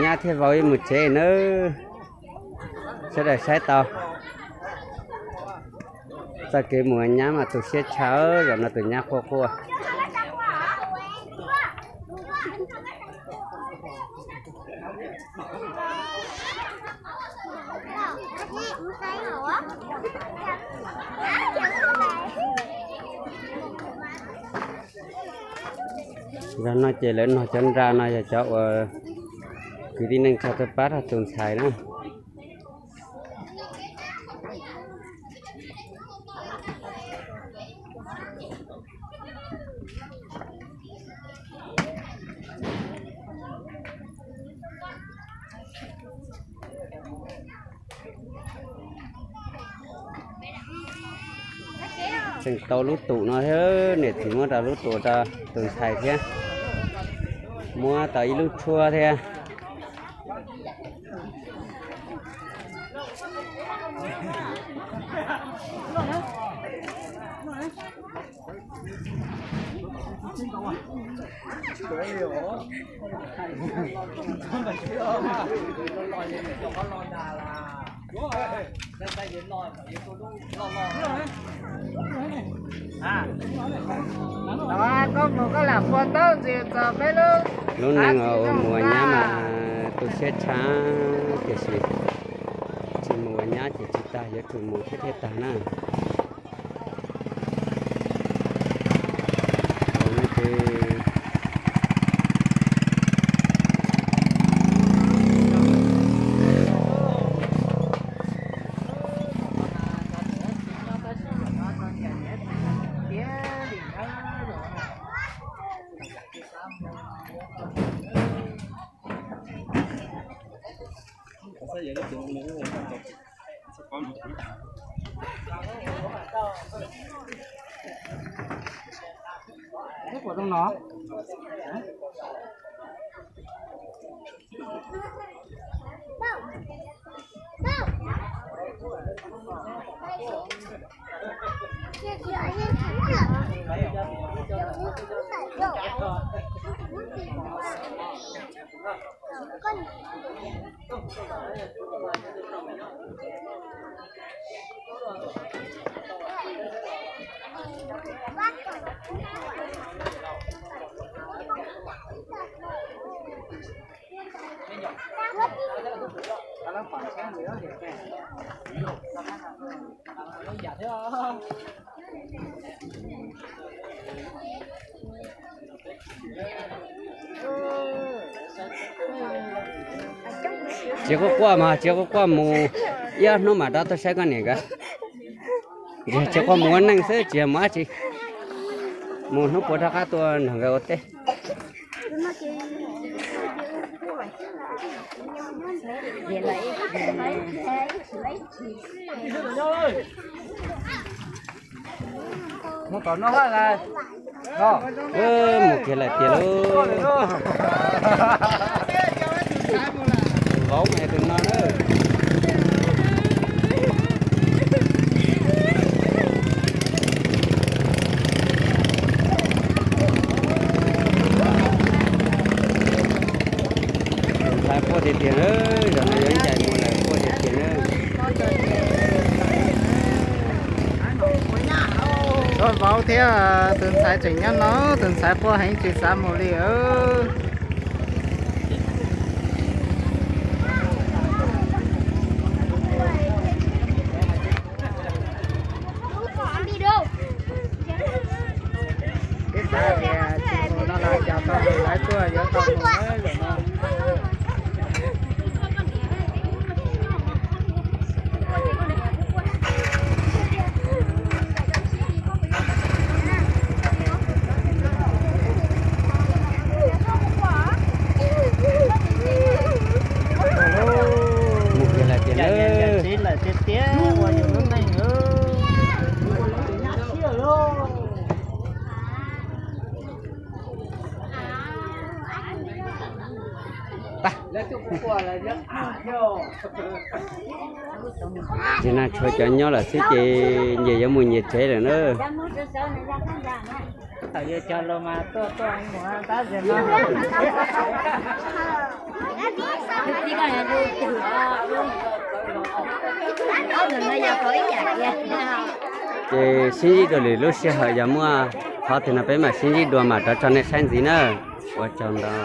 Nyab thiaj vau ib mus tsev nawb. Sawv daws saib tau. Txoj kev mus nyab mas tu siab tshaj, zaum no tus nyab quaj quaj. Zaum no ces lawv nog cov nra no yog cov uas kwv tij neej tsa tuaj pab rau tus ntxhais na. Tseem tau lub tum no thiab, niam txiv muab tau lub tum rau tus ntxhais thiab, muab tau ib lub tshuab thiab. Lub neej uas mus ua nyab mas tu siab tshaj, tiam sis tsis mus ua nyab ces tsis tag, yuav tsum mus thiab thiaj tag na. Tsis quaj quaj mas tsis quaj quaj, mus ib ob hnub mam rov tuaj saib koj niam nkawd. Tsis quaj, mus ua neej xwb tsis yog mus dab tsi. Mus hnub puas rov qab tuaj nrog nkawd ua teb. Mus tom no, mus kiag lawm tiag lauj. Vauv mas tus no na. Tus ntxhais quaj tiag tiag na, zaum no yuav ncaim mus lawm, quaj tiag tiag na. Tus vauv thiab tus ntxhais tseem nyob no, tus ntxhais quaj heev tsis xav mus li. Peb xav tias tsis mus no los cas tau tus ntxhais tuaj yuav tau mus lawm no. Mus kiag lawm tiag tiag. Ces no tshuav cov nyob lawm xwb ces nyias yuav mus nyias tsev lawm na. Ces sib ntsib dua lwm lub sij hawm, yog muaj qhov twg no peb mam sib ntsib dua mam rov tso nej saib ntxiv na. Ua tsaug ntau.